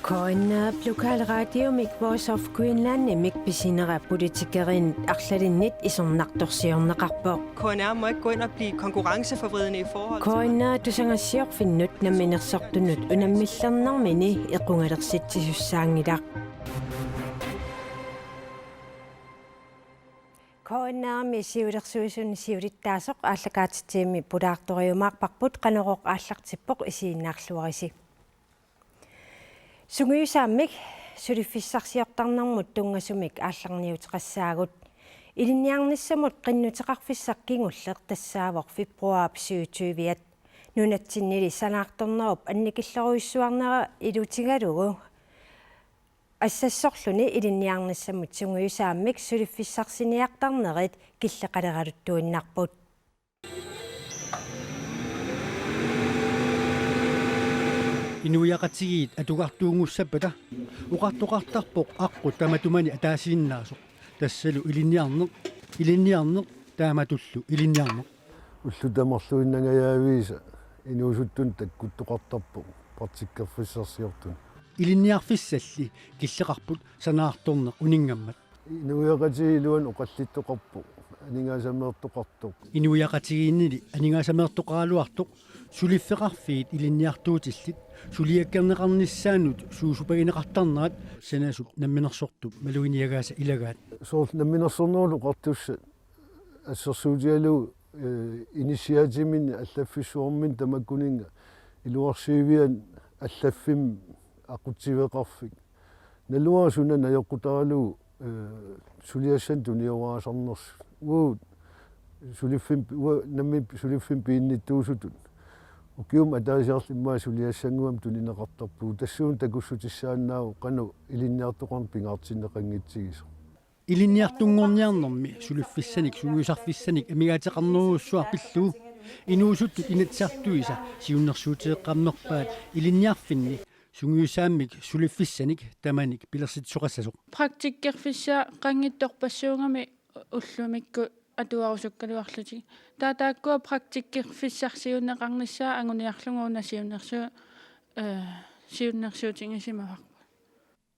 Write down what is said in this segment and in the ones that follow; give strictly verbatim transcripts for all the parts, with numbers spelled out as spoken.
K N R-p lokalradiomik Voice of Greenlandimik pisinera politikerinit arlalinnit isornartorsiorneqarpoq. K N R må ikke gå ind og blive konkurrenceforvridende i forhold til K N R tusagassiorfinnut namminersortunut unammillernermini equngalersitsissussaanngilaq. K N R-mi siulersuisuni siulittaasoq aallakaatitsivimmi pulaartoriumaarparput, Qanorooq aallartippoq, isiginnaarluarisi. Sungiusaammik suliffissarsiortarnermut tunngasumik aallarniuteqassaagut. Ilinniarnissamut qinnuteqarfissaq kingulleq tassaavoq februaarip syvogtyve-at. Nunatsinnili sanaartornerup annikillorujussuarnera ilutigalugu assassorluni ilinniarnissamut sungiusaammik suliffissarsiniartarnerit killeqaleraluttuinnarput. Inuiaqatigiit atugartuunngussappata oqartoqartarpoq aqqut tamatumani ataasiinnaasoq, tassalu ilinniarneq, ilinniarneq, taamatullu ilinniarneq. Ullut amerluinnangajaaviisa inuusuttunut takkuttoqartarpoq praktikkerfissarsiortunut. Ilinniarfissalli killeqarput sanaartorneq uninngammat. Inuiaqatigiit iluanni oqallittoqarpoq, aningaasameertoqartoq. Inuiaqatigiinnili aningaasameertoqaraluartoq suliffeqarfiit ilinniartuutillit suliakkerneqarnissaannut suusupagineqartarnerat sanasup namminersortup maluginiagaasa ilagaat. Soorlu Namminersornerullu Oqartussat assersuutigalugu, eh, inissiaatiminni allaffissuarminni tamakkuninnga iluarsiivian allaffimmi aqutsiveqarfik. Naluara suna najoqqutaralugu, eh, suliassanik tuniorasarnersut. Uagut suliffimmi, uagut nammineq suliffimmi piginnittuusutut ukiumut ataasiarluta immaqa suliassannguamik tunineqartarpugut. Tassuuna takussutissaannaavoq qanoq ilinniartoqarneq pingaartinneqanngitsigisoq. Ilinniartunngorniarnermi suliffissanik sungiusarfissanik amigaateqarnerujussuaq pillugu inuusuttut Inatsisartuisa siunnersuuteqarnerpaat ilinniarfinni sungiusaammik suliffissanik tamanik pilersitsisoqassasoq. Praktikkerfissaqanngitsorpassuugami ullumikkut atuarusukkaluarlutik. Taava taakkua praktikkerfissarsiuunneqarnissaat anguniarlugu una siunnersu-, eh, siunnersuutigisimavarput.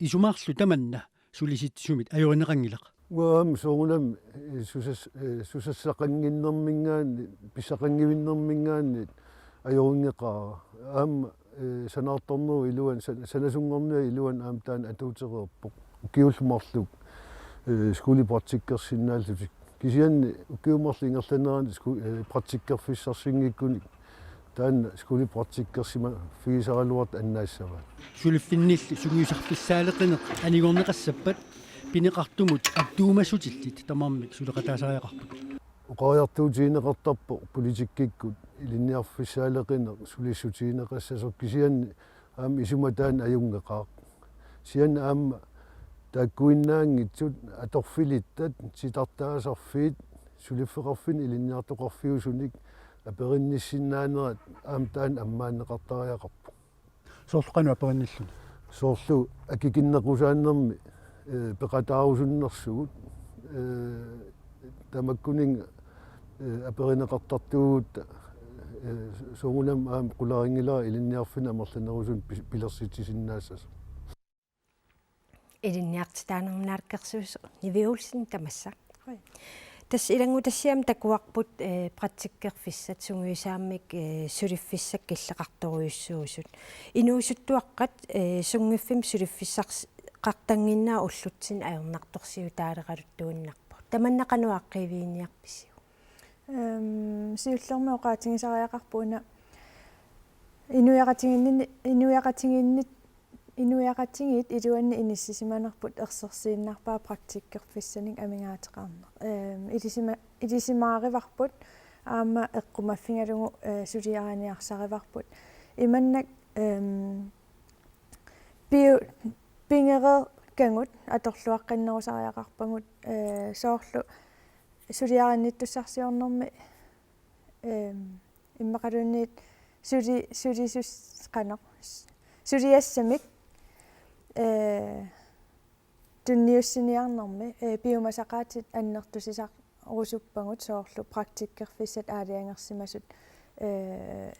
Isumarlu tamanna sulisitsisumit ajorineqanngilaq. Uanga aamma soorunami, eh, susas-, eh, susassaqannginnerminngaanniit, pissaqanngivinnerminngaanniit ajorinngeqaara. Aamma, eh, sanaartornerup iluani, san-, sanasunngorniap iluani aamma taanna atuutereerpoq. Ukiullu marluk, eh, skolepraktikkersinnaallutik. Kisianni ukiut marluk ingerlaneranni sku-, eh, praktikkerfissarsinngikkunik taanna skolepraktikkersimaffigisaraluartoq annaassavaat. Suliffinnilli sungiusarfissaaleqineq anigorneqassappat pineqartumut attuumassutillit tamarmik suleqataasariaqarput. Oqariartuutigineqartarpoq politikkikkut ilinniarfissaaleqineq sulissutigineqassasoq, kisianni aamma isuma taanna ajunngeqaaq. Kisianni aamma taakkuinnaanngitsut atorfilittat, titartaasarfiit, suliffeqarfinni ilinniartoqarfiusunik aperinnissinnaanerat aamma taanna ammaanneqartariaqarpoq. Soorlu qanoq aperinnilluni? Soorlu akikinnequsaannermi, eh, peqataarusunnersugut, eh, tamakkuninnga, eh, aperineqartartuugutta, eh, soorunami aamma qularinngilara ilinniarfinni amerlanerusunik pi-, pilersitsisinnaassasoq. Ilinniartitaanermi naalakkersuisoq Nivi Olsen tamassa. Hoi. Tassa ilanngutassiami takuarput, eh, praktikkerfissat sungiusaammik, eh, suliffissat killeqartorujussuusut. Inuusuttuaqqat, eh, sunngiffimmi suliffissars-, qartannginnaat ullutsinni ajornartorsiutaaleraluttuinnarpoq. Tamanna qanoq aaqqiiviginiarpisiuk? Ehm, siullermik oqaatigisariaqarpoq una inuiaqatigiinni-, inuiaqatigiinni-, inuiaqatigiit iluanni inissisimanerput ersersiinnarpaa praktikkerfissanik amigaateqarneq. Ehm, ilisima-, ilisimaarivarput aamma eqqumaffigalugu, eh, suliariniarsarivarput. Imannak, ehm, piu-, pigereerpagut atorluaqqinnerusariaqarpagut, eh, soorlu suliarinnittussarsiornermi, ehm, immaqaluunniit suli-, sulisus-, qanoq, suliassamik, eh, tunniussiniarnermi, eh, piumasaqaatit annertusisarusuppagut soorlu praktikkerfissat aalajangersimasut, eh,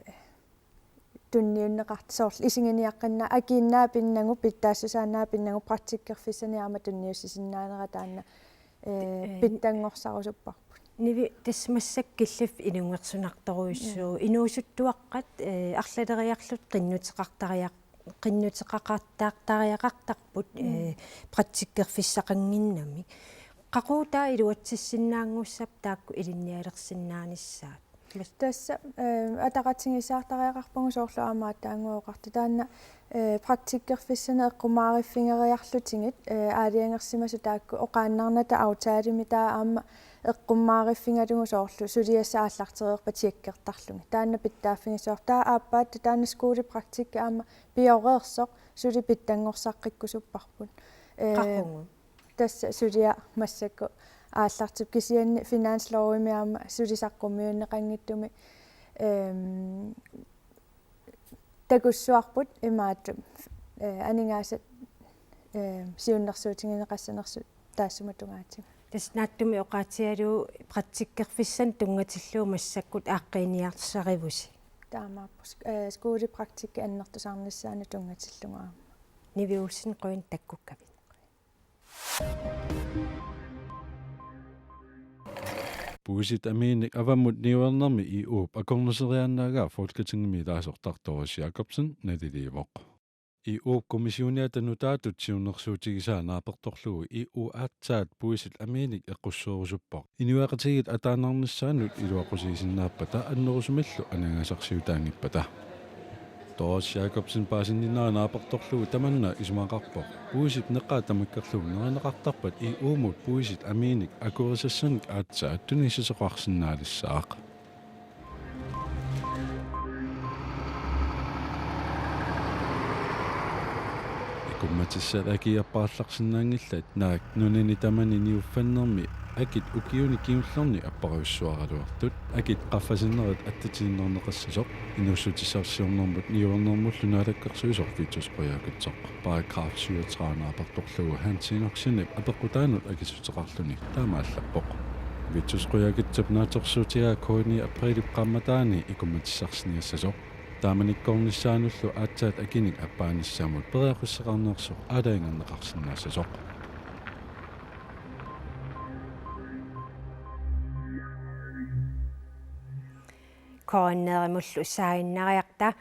tunniunneqartoq soorlu isiginiaqqinnaaq akiinnaapinnagu pitsaassusaannaapinnagu praktikkerfissanik aamma tunniussisinnaanera taanna, ee, ee, pitsanngorsarusupparput. Nivi, tassa massakkut killiffik ilungersunartorujussuuvoq. Mm. Inuusuttuaqqat, ee, arlaleriarlutik qinnuteqartariaq-, qinnuteqaqattaartariaqartarput, mm, ee, praktikkerfissaqannginnamik. Qaqugu taava iluatsissinnaanngussappat taakku ilinnialersinnaanissaat? Tassa, ee, ataqatigiissaartariaqarpagut soorlu aamma aatsaannguaq oqartoq taanna, ee, praktikkerfissanik eqqumaavigereerlutigit, ee, aalajangersimasut taakku oqaannarnata aftaleqarami taava aamma eqqumaavigalugu soorlu suliassat aallartereerpata tjekkertarlugit. Taanna pitsaaffigisoortaa aappaata taanna skolepraktik aamma pioreersoq suli pitsanngorsarikkusupparput. Ee, qaqugu? Tassa suliaq massakkut aallartippoq kisianni finanslovimi aamma suli saqqummiunneqanngitsumik, ehm, takussuarput imaattoq, ee, aningaasat, ee, siunnersuutigineqassanersut taassuma tungaatigut. Tassa naatsumik oqaatigalugu praktikkerfissanik tunngatillugu massakkut aaqqiiniarsarivusi? Taamaappoq, ee, skolepraktik annertusarnissaanut tunngatillugu aamma. Nivi Olsen, qujanaq takkukkavit. Puisit amiinik avammut niuernermi E U-p akornuseriaannaagaa Folketingimi ilaasortaq Doris Jakobsen naliliivoq. E U-p kommissioniata nutaatut siunnersuutigisaa naapertorlugu E U aatsaat puisit amiinik eqqussoorusuppaa. Inuiaqatigiit ataannarnissaannut iluaqutigisinnaappata annerusumillu aningaasarsiutaanngippata. Doris Jakobsen paasinninnera naapertorlugu tamanna isumaqarpoq puisip neqaat tamakkerlugu nerineqartarpat E U-mut puisit amiinik akuerisassanik aatsaat tunisisoqarsinnaalissaaq. Ikummatissat akii apparallarsinnaanngillat naak nunani tamani niuffannermi akit ukiuni kingullerni apparujussuaraluartut, akit qaffasinnerit attatiinnarneqassasoq, inuussutissarsiornermut niuernermullu naalakkersuisoq Vittus Qujaukitsoq. Paragraf syvogtredive naapertorlugu Hans Enoksenip apeqqutaanut akissuteqarluni taama allappoq. Vittus Qujaukitsap naatsorsuutigaa K N I aprilip qaammataani ikummatissarsiorniassasoq. Taamanikkoornissaanullu aatsaat akinik appaanissamut periarfissaqarnersoq aalajangerneqarsinnaassasoq. K N R-imullu saaginnariarta.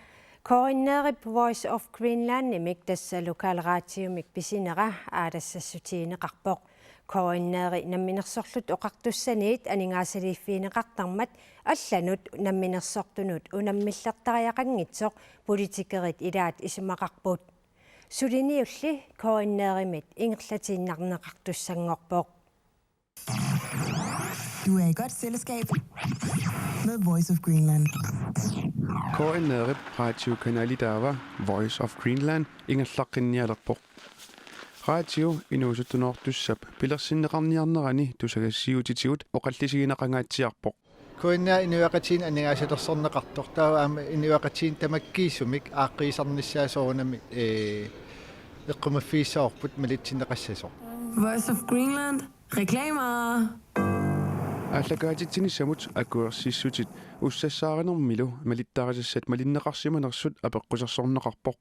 K N R-ip Voice of Greenlandimik, tassa lokalradiomik pisinera, aalassassutigineqarpoq. K N R-i Namminersorlutik Oqartussaniit aningaasaliiffigineqartarmat allanut namminersortunut unammillertariaqanngitsoq politikerit ilaat isumaqarput. Suliniulli K N R-imit ingerlatiinnarneqartussanngorpoq. Du er i godt selskab med Voice of Greenland. K N R-ip radiokanalitaava Voice of Greenland ingerlaqqinnialerpoq. Radio inuusuttunoortussap pilersinneqarniarnerani tusagassiuutitigut oqallisigineqangaatsiarpoq. K N R inuiaqatigiinni aningaasalersorneqartoq, taava aamma inuiaqatigiinni tamakkiisumik aaqqiisarnissaa soorunami, ee, eqqumaffigissavarput malitsinneqassasoq. Voice of Greenland. Reklamer. Aallakaatitsinissamut akuersissutit ussassaarinermilu malittarisassat malinneqarsimanersut apeqqusersorneqarpoq.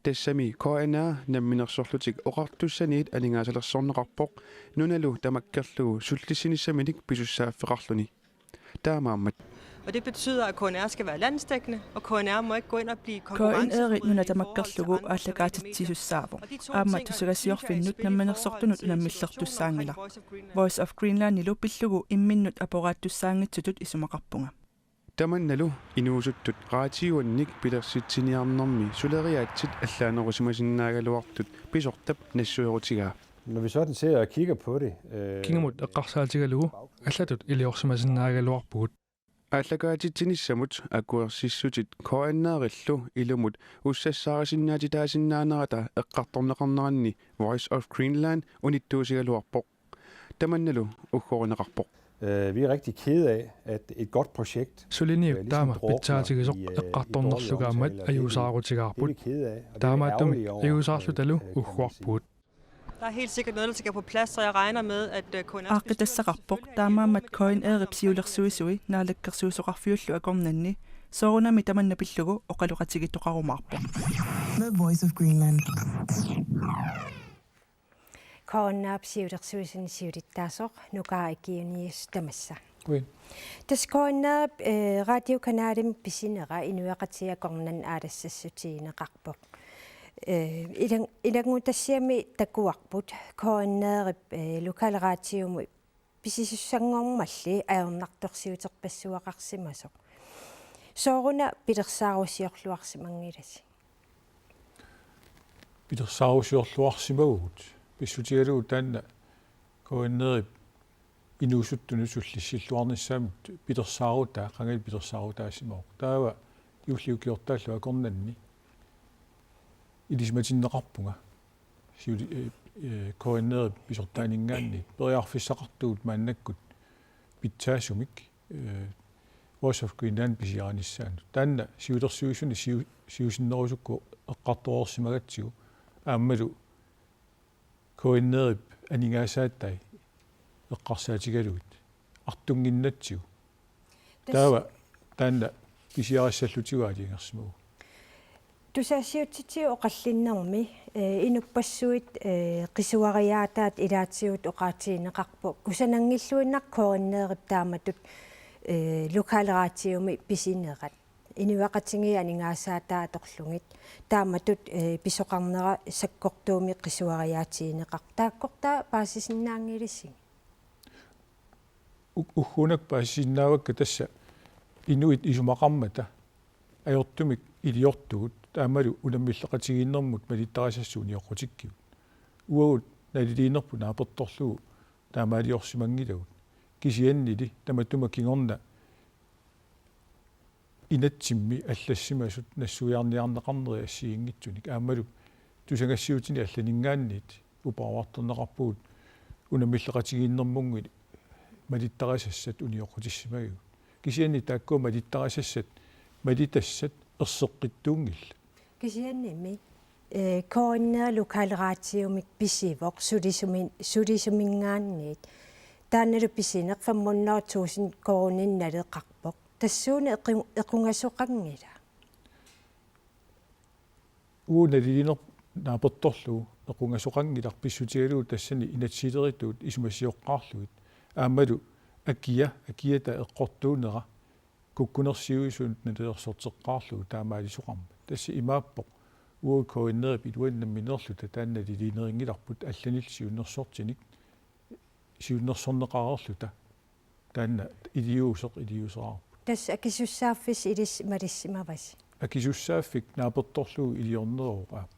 Tassami K N R Namminersorlutik Oqartussaniit aningaasalersorneqarpoq, nunalu tamakkerlugu sullissinissaminik pisussaaffeqarluni. Taamaammat. Og det betyder, at K N R skal være landsdækkende, og K N R må ikke gå ind og blive konkurrenceforvridende i forhold til andre private medier. K N R-i nuna tamakkerlugu aallakaatitsisussaasoq. Og de to ting er, synes jeg, i sig selv, noget, som Voice of Greenland, Voice of Greenland, Voice of Greenlandilu pillugu imminnut aporaattussaanngitsutut isumaqarpunga. Tamannalu inuusuttut raatiuannik pilersitsiniarnermi suleriaatsit allaanerusimasinnaagaluartut pisortap nassuerutigaa. Når vi sådan ser og kigger på det, øh, kingumut eqqarsaatigalugu allatut iliorsimasinnaagaluarpugut. Aallakaatitsinissamut akuersissutit K N R-illu ilumut ussassaarisinnaatsitaasinnaanerata eqqartorneqarneranni Voice of Greenland unittuusigaluarpoq. Tamannalu uggorineqarpoq. Øh, vi er rigtig kede af, at et godt projekt, øh, ligesom drukner i, øh, i dårlige aftaler, og det er vi, det er vi kede af, og det er vi ærgerlige over, øh, kan man sige. Taamaattumik iusaarlutalu ugguarpugut. Der er helt sikkert noget, der skal på plads, så jeg regner med, at øh, K N R's bestyrelse... Aaqqitassaqarpoq taamaammat K N R-ip siulersuisui naalakkersuisoqarfiullu akornanni soorunami tamanna pillugu oqaloqatigiittoqarumaarpoq. The Voice of Greenland. K N R-ip siulersuisuni siulittaasoq Nuka Eugenius tamassa. Ui. Tassa K N R-ip, eh, radiokanalimi pisinera inuiaqatigiit akornanni aalassassutigineqarpoq. Eh, ilan-, ilanngutassiami takuarput K N R-ip, eh, lokalradiomut pisisussanngormalli ajornartorsiuterpassuaqarsimasoq. Sooruna pilersaarusiorluarsimanngilasi? Pilersaarusiorluarsimavugut. Pissutigalugu taanna K N R-ip inuusuttunut sullissilluarnissaammut pilersaarutaa, qangali pilersaarutaasimavoq. Taava juulli ukiortaallu akornanni ilisimatinneqarpunga. Siuli-, eh, eh, K N R-ip pisortaaninngaanniit periarfissaqartugut maannakkut pitsaasumik, eh, Voice of Greenland pisiarinissaanut. Taanna siulersuisuni siu-, siusinnerusukkut eqqartoreersimagatsigu aammalu K N R-ip aningaasaatai eqqarsaatigalugit artunnginnatsigu. Tassa. Taava taanna pisiarissallutigu aalajangersimavugut. Tusagassiuutitigut oqallinnermi, eh, inuppassuit, eh, qisuariaataat ilaatigut oqaatigineqarpoq kusananngilluinnarpoq K N R-ip taamatut, eh, lokalradiomi pisinerat. Inuiaqatigiit aningaasaataat atorlugit taamatut, eh, pisoqarnera sakkortuumik qisuariaatigineqarpoq. Taakkortaa paasisinnaanngilasigit? U-, ugguuna paasisinnaavakka, tassa inuit isumaqarmata ajortumik iliortugut, taamalu unammilleqatigiinnermut malittarisassat unioqqutikkigut. Uagut naliliinerput naapertorlugu taamaaliorsimanngilagut. Kisiannili tamatuma kingorna inatsimmi allassimasut nassuiarniarneqarneri assigiinngitsunik aammalu tusagassiuutini allaninngaanniit uparuartorneqarpugut unammilleqatigiinnermunngit malittarisassat unioqqutissimagigut. Kisianni taakkua malittarisassat malitassat erseqqittuunngillat. Kisiannimi, eh, K N R lokalradiomik pisivoq sulisumi-, sulisuminngaanniit. Taannalu pisineq fem hundrede tusind koruuninik naleqarpoq. Tassuuna equ-, equngasoqanngila? Uagut naliliinerput naapertorlugu equngasoqanngilaq pissutigalugu tassani inatsisilerituut isumasioqqaarlugit. Aammalu akia, akiata eqqortuunera kukkunersiuisunut nalilersorteqqaarlugu taamaalisoqarmat. Tassa imaappoq uagut K N R-ip iluani nammineerluta taanna naliliinerinngilarput allanillu siunnersortinik siunnersorneqareerluta. Taanna iliuuseq iliuuseraarput. Tassa akisussaaffissi ilissi malissimavasi? Akisussaaffik naapertorlugu iliorneruvoq aamma.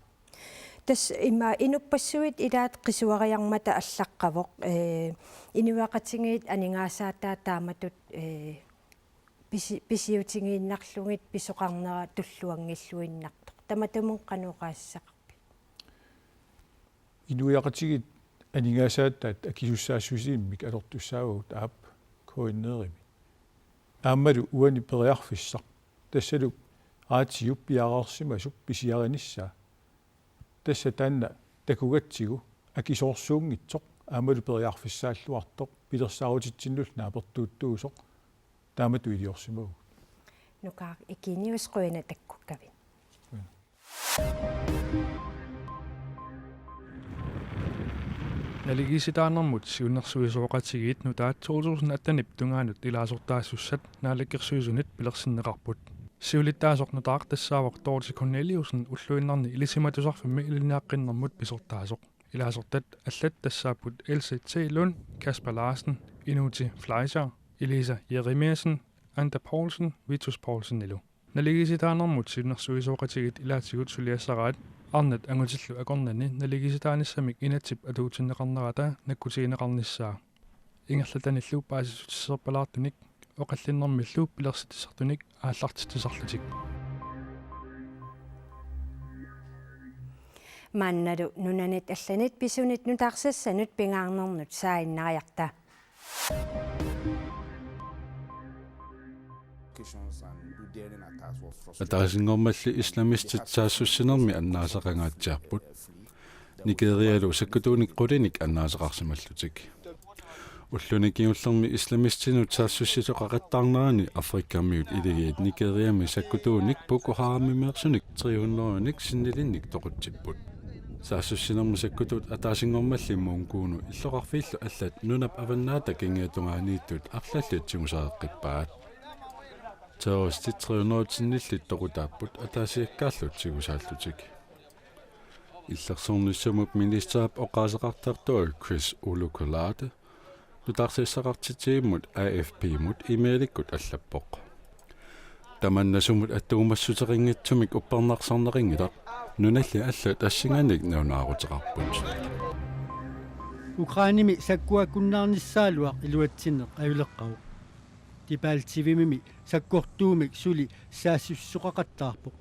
Tassa ima inuppassuit ilaat qisuariarmata allaqqavoq, eh, inuiaqatigiit aningaasaataat taamatut, eh, pisi-, pisiutigiinnarlugit pisoqarnera tulluanngilluinnartoq. Tamatumunnga qanoq oqaasissaqarpit? Inuiaqatigiit aningaasaataat akisussaassusivimmik atortussaavagut aap K N R-imi. Aammalu uani periarfissaq. Tassalu raatiup piareersimasoq pisiarinissaa. Tassa taanna takugatsigu akisoorsuunngitsoq aammalu periarfissaalluartoq pilersaarutitsinnullu naapertuuttuusoq taamatut iliorsimavugut. Nuka Eugenius, qujanaq takkukkavit. Qujanaq. Naligiissitaanermut siunnersuisoqatigiit nutaat to tusind attenip tungaanut ilaasortaasussat Naalakkersuisunit pilersinneqarput. Siulittaasoq nutaaq tassaavoq Dorthe Corneliussen ulluinnarni Ilisimatusarfimmi ilinniaqqinnermut pisortaasoq. Ilaasortat allat tassaapput Else T. Lund, Kasper Larsen, Inuti Fleischer, Elisa Jeremiassen, Anda Poulsen, Vitus Poulsenilu. Naligiissitaanermut siunnersuisoqatigiit ilaatigut suliassaraat arnat angutillu akornanni naligiissitaanissamik inatsip atuutsinneqarnerata nakkutigineqarnissaa. Ingerlatanillu paasissutisserpalaartunik oqallinnermillu pilersitsisartunik aallartitsisarlutik. Maannalu nunanit allanit pisunit nutaarsiassanut pingaarnernut saaginnariarta. Ataasinngormalli islamistit saassussinermi annaasaqangaatsiarput. Nigerialu sakkutuunik qulinik annaaseqarsimallutik. Ulluni kingullermi islamistinut saassussisoqaqattaarnerani Afrikamiut iligiit Nigeriami sakkutuunik Boko Haramimeersunik tre hundredenik sinnilinnik toqutsipput. Saassussinermi sakkutuut ataasinngormalli Mongunu illoqarfiillu allat nunap avannaata kangiatungaaniittut arlallit tigusareqqippaat. Terroristit tre hundrede sinnillit toqutaapput ataasiakkaallu tigusaallutik. Illersornissamiut ministerip oqaaseqartartoq Chris Ulukalade nutaarsiassaqartitsivimmut A F P-mut e-mailikkut allappoq. Tamanna sumut attuumassuteqanngitsumik uppernarsarneqanngilaq, nunalli allat assinganik nalunaaruteqarput. Ukrainemi sakkuakkunnaarnissaaluaq iluatsinneq ajuleqqavoq. Debaltsevimi sakkortuumik suli saassussisoqaqattaarpoq.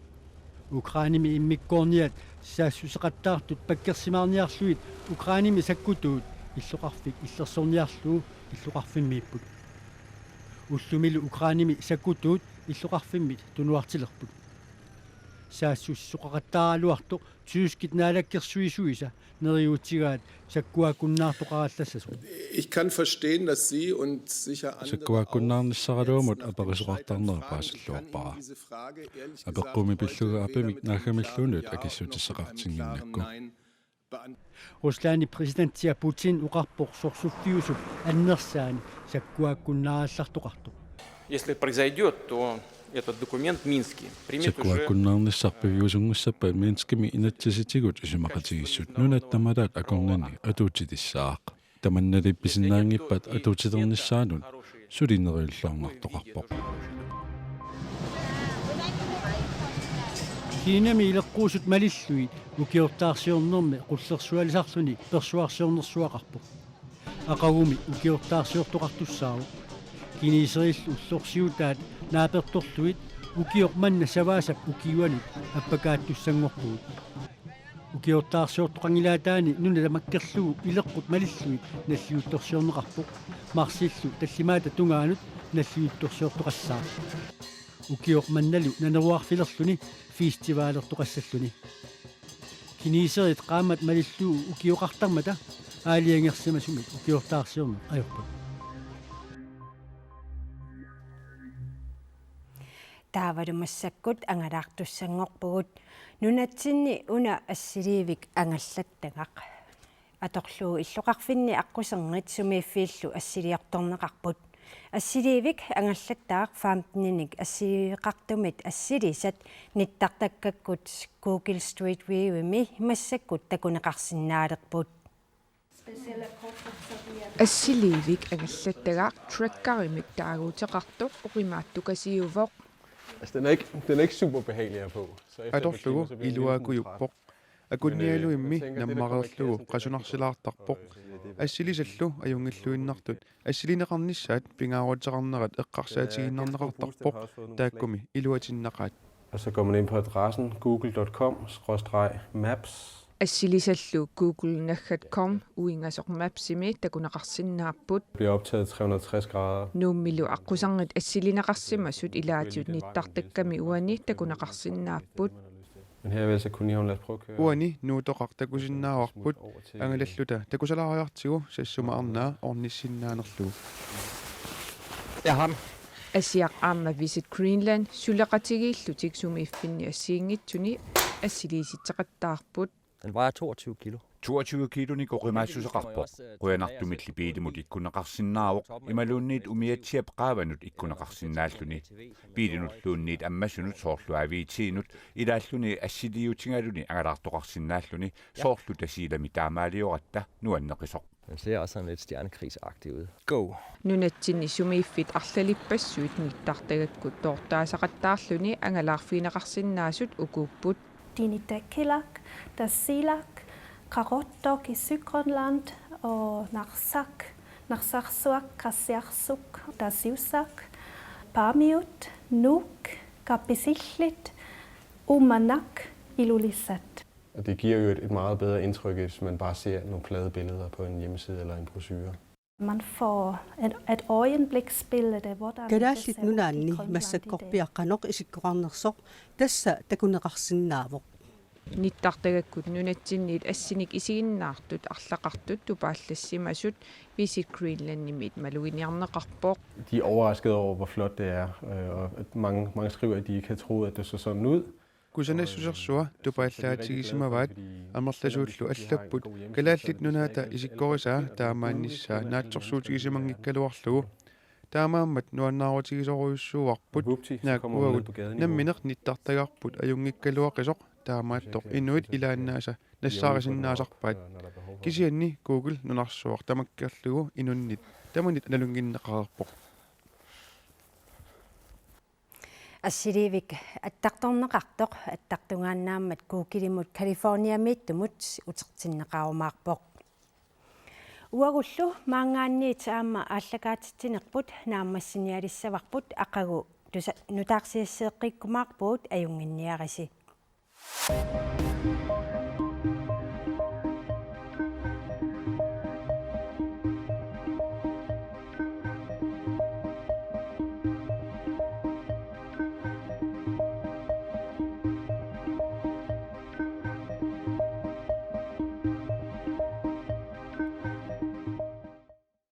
Ukrainemi immikkoorniat saassuseqattaartut pakkersimaarniarlugit Ukrainemi sakkutuut illoqarfik illersorniarlugu illoqarfimmiipput. Ullumilu Ukrainemi sakkutuut illoqarfimmit tunuartilerput. Saassussisoqaqattaaraluartoq tyskit naalakkersuisuisa neriuutigaat sakkuakkunnaartoqarallassasoq. Ich kann verstehen, dass Sie und sicher andere auch Sakkuakkunnaarnissaraluamut aperisoqartarnera paasilluarpara. Apeqqummi pillugu aappaamik naaggamilluunniit akissutissaqartinnginnakku. Ruslandip præsidentia Putin oqarpoq sorsuffiusup annersaani sakkuakkunnaarallartoqartoq. Если произойдёт, то этот документ Минский примет уже Sakkuakkunnaarnissaq piviusunngussappat Minskimi inatsisitigut isumaqatigiissut nunat tamalaat akornanni atuutitissaaq. Tamannali pisinnaanngippat atuutilernissaanut suli neriulluarnartoqarpoq. Kinami ileqquusut malillugit ukiortaarsiornermi qullersualisarluni persuarsiornersuaqarpoq. Aqagumi ukiortaarsiortoqartussaavoq. Kineserillu ullorsiutaat naapertorlugit ukioq manna Savaasap ukiuanut appakaattussanngorpugut. Ukiortaarsiortoqanngilaataani nuna tamakkerlugu ileqqut malillugit nalliuttorsiorneqarpoq. Marsillu tallimaata tungaanut nalliuttorsiortoqassaaq. Ukioq mannalu naneruarfilerluni festivalertoqassalluni. Kineserit qaammat malillugu ukioqartarmata aalajangersimasumik ukiortaarsiorneq ajorput. Taavalu massakkut angalaartussanngorpugut. Nunatsinni una assiliivik angallattagaq atorlugu illoqarfinni aqquserngit sumiiffiillu assiliortorneqarput. Assiliivik angallattagaq femteninik assiliiveqartumit assilisat nittartakkakkut Google Street Viewimi massakkut takuneqarsinnaalerput. Assiliivik angallattagaq trackerimik taaguuteqartoq oqimaattukasiuvoq. Altså, den er ikke, den er ikke super behagelig at have på. Så efter et par Atorlugu timer, så bliver den en lille smule iluaakujuppoq. Træt. Akunnialuimmi nammareerlugu qasunarsilaartarpoq. Assilisallu ajunngilluinnartut assiliineqarnissaat pingaaruteqarnerat eqqarsaatigiinnarneqartarpoq, taakkumi iluatinnaqaat. Og så går man ind på adressen google dot com skråstreg maps. Assilisallu google naggat com uingasoq Mapsimi takuneqarsinnaapput. Bliver optaget tre hundrede og tres grader. Nuummilu aqquserngit assiliineqarsimasut ilaatigut nittartakkami uani takuneqarsinnaapput. Men her er vi altså kun i Holland. Lad os prøve at køre. Uani Nuutoqaq takusinnaavarput, angalalluta takusalaariartigu Sassuma Arnaa ornissinnaanerlugu. Jeg har den. Asiaq aamma Visit Greenland suleqatigiillutik sumiiffinni assigiinngitsuni assiliisitseqattaarput. Den vejer toogtyve kilo. Toogtyve kilonik oqimaassuseqarpoq. Qujanartumilli biilimut ikkunneqarsinnaavoq, imaluunniit umiatsiap qaavanut ikkunneqarsinnaalluni. Biilinulluunniit ammasunut, soorlu A V T-nut, ilaalluni assiliiutigaluni angalaartoqarsinnaalluni, soorlu Tasiilami taamaalioratta nuanneqisoq. Den ser også sådan lidt stjernekrigsagtig ud. Go. Nunatsinni sumiiffit arlalippassuit nittartagakkut toortaasaqattaarluni angalaarfigineqarsinnaasut ukuupput. Dinitekilak, Tasiilaq, Qaqortoq i Sydgrønland og Narsaq, Narsarsuaq, Qassiarsuq, Tasiusaq, Paamiut, Nuuk, Kapisillit, Uummannaq, Ilulissat. Og det giver jo et, et meget bedre indtryk, hvis man bare ser nogle plade billeder på en hjemmeside eller en brochure. Man får et, et øjebliksbillede, hvordan det ser ud i Grønland i dag. Kalaallit Nunaanni massakkorpiaq qanoq isikkoqarnersoq tassa takuneqarsinnaavoq. Nittartagakkut nunatsinniit assinik isiginnaartut arlaqartut tupaallassimasut Visit Greenlandimiit maluginiarneqarpoq. De er overrasket over, hvor flot det er. Øh, og mange, mange skriver, at de ikke havde troet, at det så sådan ud. Kusanassusersua tupaallaatsigisimavaat, amerlasuullu allapput Kalaallit Nunaata isikkorisaa taamaannissaa naatsorsuutigisimanngikkaluarlugu. Taamaammat nuannaarutigisorujussuuarput, naakkuagut nammineq nittartagarput ajunngikkaluaqisoq, taamaattoq inuit ilaannaasa nassaarisinnaasarpaat. Kisianni Google nunarsuaq tamakkerlugu inunnit tamanit nalunnginneqareerpoq. Assiliivik attartorneqartoq attartugaannaammat Googlemut Californiamiittumut utertinneqarumaarpoq. Uagullu maanngaanniit aamma aallakaatitsinerput naammassinialissavarput, aqagu tusa-, nutaarsiasseeqqikkumaarpugut, ajunnginniarisi.